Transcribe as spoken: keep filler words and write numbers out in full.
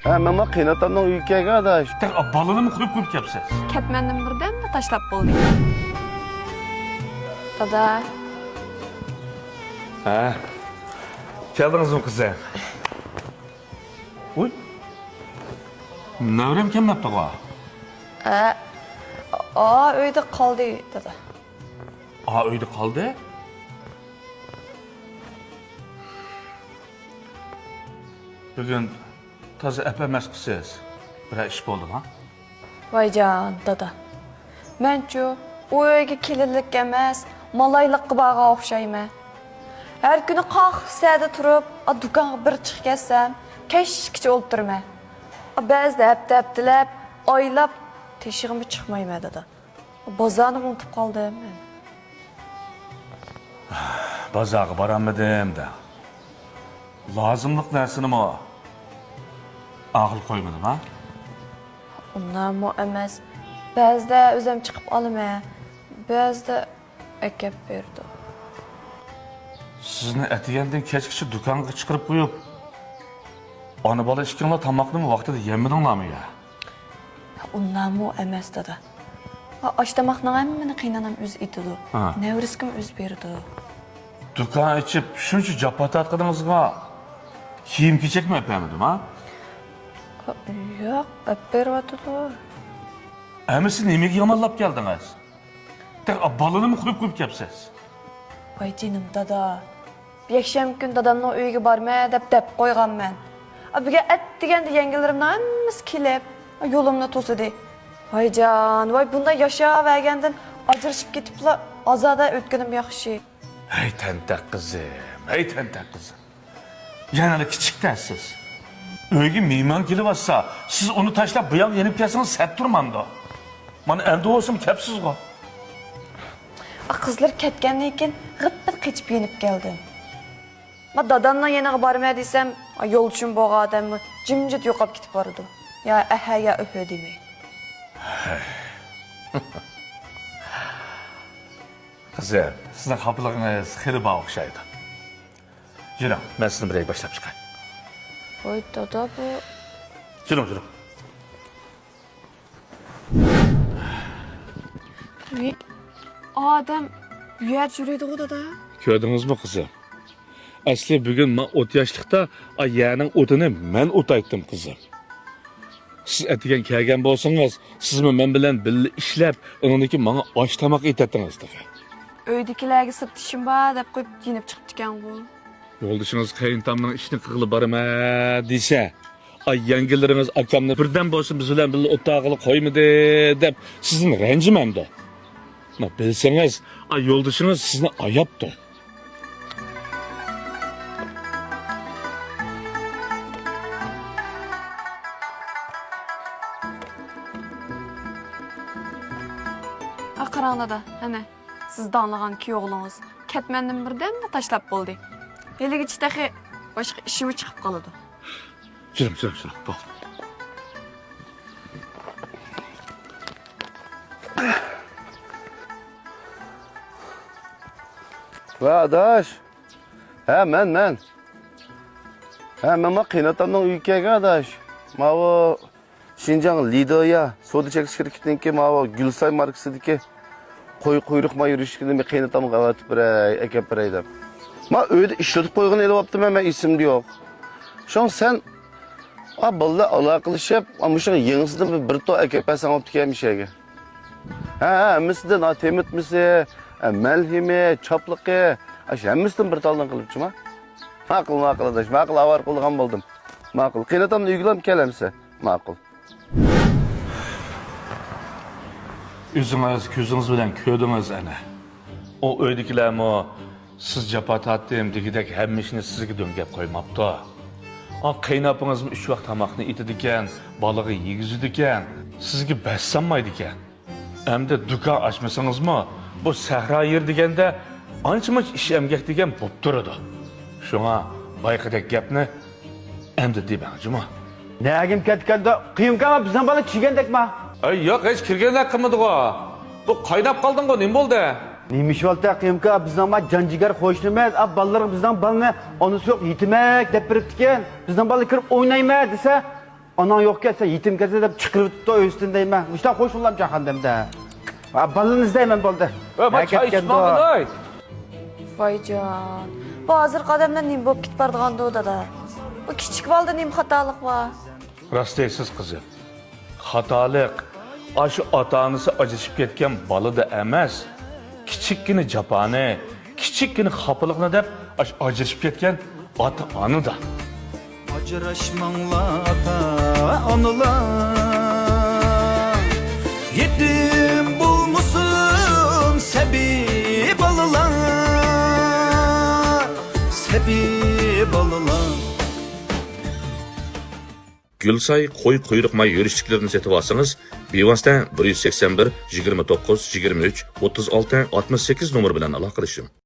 ھە، مەن ما قېيىنئاتامنىڭ ئۆيىگە كەلگەن، ئاداش. تېخى بالىنىمۇ قويۇپ قويۇپ كەپسىز. كەتمەندىن بىردەملا تاشلاپ بولدى. دادا. ھە. كەلدىڭىزمۇ، قىزىم؟ ۋۇي. نەۋرەم كەلمەپتىغۇ. ھە. ئا، ئۆيدە قالدى، دادا. ئا، ئۆيدە قالدى؟ بۈگۈن تازا ئەپ ئەمەسقۇ سىز. بىرەر ئىش بولدىما؟ ۋايجان، دادا. مەنچۇ، ئۇ ئۆيگە كېلىنلىككە ئەمەس، مالايلىققا بارغان ئوخشايمەن. ھەر كۈنى قاق سەدە تۇرۇپ، ئا، دۇكانغا بىر چىقىپ كەتسەم، كەچكىچە ئولتۇرىمەن. ئا، بەزىدە ھەپتە-ھەپتىلەپ، ئايلاپ تېشىغىمۇ چىقمايمەن، دادا. بازارنىمۇ ئۇنتۇپ قالدىم مەن. بازارغا بارالمىدىم دە. لازىملىق نەرسىنىمۇ ئاخىرى قويمىدىم، ھە؟ ئۇنداقمۇ ئەمەس. بەزىدە ئۆزۈم چىقىپ ئالىمەن. بەزىدە ئەكەپ بېرىدۇ. سىزنى ئەتىگەندىن كەچكىچە دۇكانغا چىقىرىپ قويۇپ، ئانا-بالا ئىككىڭلار تاماقنىمۇ ۋاقتىدا يەممىدىڭلارمۇ يا؟ ئۇنداقمۇ ئەمەس، دادا. ئا، ئاش-تاماقنىڭ ھەممىنى قېيىنئانام ئۆزى ئېتىدۇ. ھە. نەۋرىسىگىمۇ ئۆزى بېرىدۇ. دۇكان ئېچىپ، شۇنچە جاپا تارتقىنىڭىزغا كىيىم-كېچەكمۇ ئەپەرمىدىم، ھە؟ ياق، ئەپ بېرىۋاتىدۇ. ئەمىسە نېمىگە يامانلاپ كەلدىڭىز؟ تېخى بالىنىمۇ قويۇپ قويۇپ كەپسىز. ۋاي جېنىم دادا. يەكشەنبە كۈنى دادامنىڭ ئۆيىگە بارىمەن دەپ دەپ قويغانمەن. ئا، بۈگۈن ئەتىگەندە يەڭگىلىرىمنىڭ ھەممىسى كېلىپ، يولۇمنى توسىدى. ۋايجان، ۋاي بۇنداق ياشاۋەرگەندىن ئاجرىشىپ كېتىپلا ئازادە ئۆتكىنىم ياخشى. ھەي تەنتەك قىزىم، ھەي تەنتەك قىزىم. يەنىلا كىچىكتە سىز. ئۆيگە مېھمان كېلىۋاتسا، سىز ئۇنى تاشلاپ بۇياققا يېنىپ كەتسىڭىز سەت تۇرمامدۇ؟ مانا ئەمدى بولسىمۇ كەپسىزغۇ. ئا، قىزلار كەتكەندىن كېيىن غىپپىدە قېچىپ يېنىپ كەلدىم. ما دادامنىڭ يېنىغا بارىمەن دېسەم، ئا، يولدىشىم بولغان ئادەممۇ جىمجىت يوقاپ كېتىپ بارىدۇ. يا ئەھە، يا ئۆھۆ دېمەي. قىزىم، سىزنىڭ خاپىلىقىڭىز خېلى بار ئوخشايدۇ. يۈرۈڭ، مەن سىزنى بىر يەرگە باشلاپ چىقاي. ۋاي دادا بۇ. يۈرۈڭ، يۈرۈڭ. ۋىي، ئادەم بۇ يەردە يۈرىدىغۇ دادا. كۆردىڭىزمۇ قىزىم؟ ئەسلى بۈگۈن مەن ئوت ياشلىقتا، ئا، يەرنىڭ ئوتىنى مەن ئوتايتتىم قىزىم. سىز ئەتىگەن كەلگەن بولسىڭىز، سىزمۇ مەن بىلەن بىللە ئىشلەپ، ئۇنىڭدىن كېيىن ماڭا ئاش تاماق ئېتەتتىڭىز تېخى. ئۆيدىكىلەرگە سىرتتا ئىشىم بار دەپ قويۇپ يېنىپ چىقىپتىكەنغۇ. يولدىشىڭىز قېيىنتامنىڭ ئىشىنى قىلغىلى بارىمەن دېسە، ئاي يەڭگىلىرىڭىز ئاكامنى بىردەم بولسۇن بىز بىلەن بىللە ئولتۇرغىلى قويمىدى دەپ سىزدىن رەنجىمەمدۇ؟ ما بىلسىڭىز، ئاي يولدىشىڭىز سىزنى ئاياپتۇ. ئا، قاراڭ دادا، ئەنە، سىز داڭلىغان كۈيئوغلىڭىز كەتمەندىن بىردەملا تاشلاپ بولدى. ھېلىگىچە تېخى باشقا ئىشىمۇ چىقىپ قالىدۇ. يۈرۈڭ، يۈرۈڭ، يۈرۈڭ، بولدى. ۋە ئاداش. ھە، مەن، مەن. ھە، مەن ما قېيىنئاتامنىڭ ئۆيىگە كەلگەن ئاداش. ماۋۇ شىنجاڭ لىدىيا سودا چەكلىك شىركىتىنىڭكى ماۋۇ گۈلساي ماركىسىدىكى قوي قۇيرۇق ما يۈرۈشلۈكىنى مەن قېيىنئاتامغا ئەۋەتىپ بېرەي، ئەكەپ بېرەي دەپ. ما ئۆيدە ئىشلىتىپ قويغىنى ئېلىۋاپتىمەن، مەن ئېسىمدە يوق. شۇڭا سەن، ئا، بالىلار ئالاقىلىشىپ، ئا، مۇشۇ يېڭىسىدىن بىر، بىر تور ئەكەپ بەرسەڭ بوپتىكەن مۇشۇ يەرگە. ھە، ھە، ھەممىسىدىن، ئا، تېمىتمىسى، ئە، مەلھىمى، چاپلىقى، ئاشۇ ھەممىسىدىن بىر تالدىن قىلىپچىما. ماقۇل، ماقۇل، ئاداش، ماقۇل، ئاۋارە قىلىدىغان بولدۇم. ماقۇل، قېيىنئاتامنىڭ ئۆيىگىلا كەل ئەمىسە. ماقۇل. ئۆزىڭىز كۆزىڭىز بىلەن كۆردىڭىز ئەنە. ئۇ ئۆيدىكىلەرمۇ سىز جاپا تارتتىم دېگۈدەك ھەممە ئىشنى سىزگە دۆڭگەپ قويماپتۇ. ئا، قېيىنئاپىڭىزمۇ ئۈچ ۋاق تاماقنى ئېتىدىكەن، بالىغا يېگۈزىدىكەن، سىزگە بەس سالمايدىكەن. ئەمدى دۇكان ئاچمىسىڭىزمۇ، بۇ سەھرا يېرى دېگەندە ئانچە-مۇنچە ئىش-ئەمگەك دېگەن بوپ تۇرىدۇ. شۇڭا بايىقىدەك گەپنى ئەمدى دېمەڭ جۇمۇ. نەگىم كەتكەندۇ؟ قېيۇمكا بىزنىڭ بالا كىرگەندەكما؟ ئەي ياق، ھېچ كىرگەندەك قىلمىدىغۇ. بۇ قايناپ قالدىڭغۇ، نېمە بولدى؟ نېمە ئىش بولدى قېيۇمكا؟ بىزنىڭ ما جان جىگەر قوشنىمىز، ئا، بالىلىرىڭ بىزنىڭ بالىنى ئانىسى يوق يېتىمەك دەپ بېرىپتىكەن. بىزنىڭ بالا كىرىپ ئوينايمەن دېسە، ئاناڭ يوقكەن، سەن يېتىم كەلسە دەپ چىقىرىۋېتىپتۇ ئۆيسىدىن دەيمەن. مۇشۇنداق خوش بولامچۇ خانىمدە؟ ھە، بالىنى ئىزدەيمەن بولدى. ھە، ماي چاي ئىچىپ ماڭغىن، ھەي. ۋايجان. بۇ ھازىرقى ئادەملەر نېمە بولۇپ كېتىپ بارىدىغاندۇ، دادا؟ بۇ كىچىك بالىدا نېمە خاتالىق بار؟ راست دەيسىز، قىزىم. خاتالىق ئاشۇ ئاتا-ئانىسى ئاجرىشىپ كەتكەن بالىدا ئەمەس، كىچىككىنە جاپانى، كىچىككىنە خاپىلىقنى دەپ ئاشۇ ئاجرىشىپ كەتكەن ئاتا-ئانىدا. ئاجراشماڭلار ئاتا-ئانىلار، يېتىم بولمىسۇن سەبىي بالىلار، سەبىي بالىلار. گۈلساي قوي قۇيرۇق ماي يۈرۈشلۈكلىرىنى سېتىۋالسىڭىز، بىۋاسىتە بىر يۈز سەكسەن بىر، يىگىرمە توققۇز، يىگىرمە ئۈچ، ئوتتۇز ئالتە، ئاتمىش سەككىز نومۇر بىلەن ئالاقىلىشىڭ.